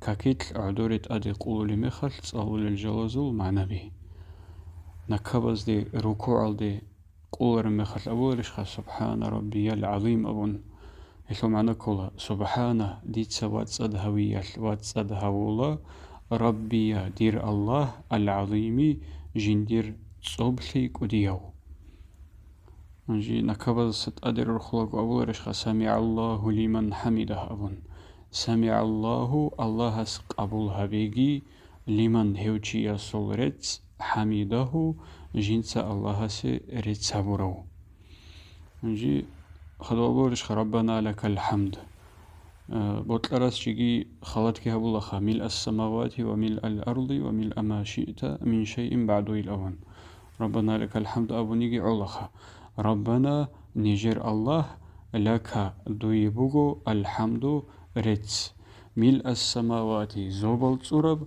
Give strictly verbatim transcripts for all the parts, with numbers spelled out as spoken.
какилъ гӀодоре тӀаде къулулеб мехалъ цӀалулел жалазул магӀнаби. Накабазде, рукугӀалде къулареб мехалъ абуларищха: «Субхана раббиял гӀазим», – абун. Гьелъул магӀна ккола: «Субхана, дица вацӀцӀад гьавиялъ вацӀцӀад гьавула, раббия, дир Аллагь, ал-гӀазими, жиндир цӀоблъи кӀудияв». Гьанже накабазаса тӀаде рорхулаго абуларищха: «СамигӀаллагьу лиман хӀамидагь», – абун. СамигӀаллагьу, Аллагьас къабул гьабеги, лиман, гьев чиясул рецц, хӀамидагьу, жинца Аллагьасе рецц гьабурав. Гьанже хадуб абуларищха: «Раббана лакал хӀамд». Э, бокьарас чиги халатги гьабулаха: «Милъас самавати ва милъал арди ва милъа ма шиъта мин шайин баъдуил», – абун. «Раббана лакал хӀамд», – абуниги гӀолаха. «Раббана, нижер Аллагь, лака, дуе буго, алхӀамду, рецц, милъас самавати, зобал цӀураб,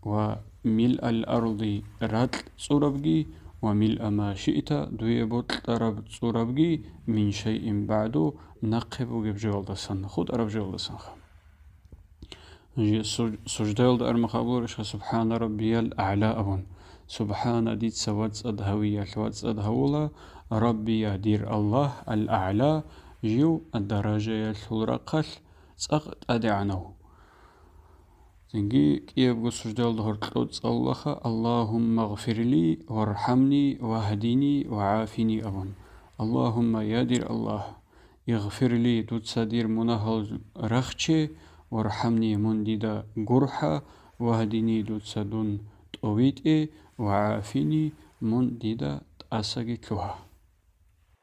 ва милъал арди, ракь цӀурабги, ва милъа ма шиъта, дуе бокьараб цӀурабги, мин шайин баъду, нахъе бугеб жоялдасан, хутӀараб жоялдасанха». Жи-, суж-, суждаялда армаха абуларищха: «Субхана раббиял а'ла», – абун. «Субхана, дица вацӀцӀад гьавиялъ вацӀцӀад гьавула, раббия, дир Аллагь, ал-а'ла, жив даражаялъул рахъалъ цӀакъ тӀадегӀанав». Цинги кӀиябго суждаялда гьоркьоб цӀалулаха: «Аллагьумма гъфирли, вархӀамни, вагьдини, вагӀафини», – абун. «Аллагьумма, я дир Аллагь, игъфирли, дуца дир мунагьал рахче, вархӀамни, мун дида гурхӀа, вагьдини, дуца дун тӀовитӀе, вагӀафини, мун дида тӀасаги лъугьа».